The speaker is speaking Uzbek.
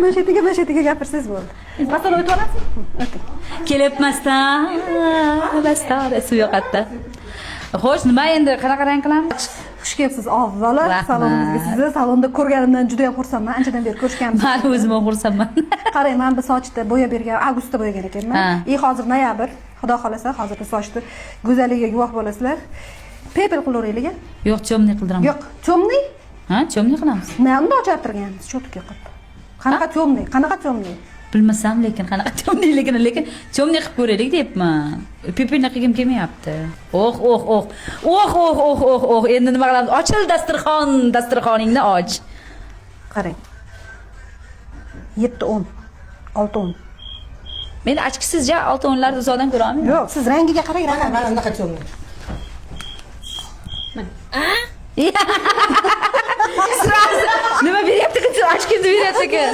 Mana shu yerga, mana shu yerga gapirsangiz bo'ldi. Masalan, o'tib olasizmi? O'ting. Kelibmasdan bastona suv yoqadi. Xo'sh, nima endi, qanaqa rang qilamiz? Xush kelibsiz avvalo Rahmat. salonimizga. Sizni salonda ko'rganimdan juda ham xursandman. Anchadan beri ko'rishganmiz. Man o'zim ham xursandman. Qarang, man bu sochni bo'yab bergan, avgustda bo'yagan ekanman. И hozir noyabr. Xudo xolasa, hozir bu sochni go'zalligiga guvoh bo'lasizlar. Пепел qilaveraylik. Yo'q, темный qildiraman. Yo'q, темный? Ha, темный qilamiz. Nima unda ochartirganmiz, чётко qilib. Qanaqa темный? Qanaqa темный? Bilmasam, lekin qanaqa темный ligini, lekin темный qilib ko'raylik deyapman. Пепельный qilgim kelmayapti. Oh, oh, oh. Oh, oh, oh, oh, oh. Endi nima qilamiz? Ochil dasturxon, dasturxoningni och. Qarang. 7 10. 6 10. Men очки siz ja olti o'nlarni uzoqdan ko'ra olmayman. Yo'q, siz rangiga qarang, Mana rangini. mana bunaqa темный. Сразу nima beryapti ekan? Очки ni beryapti ekan.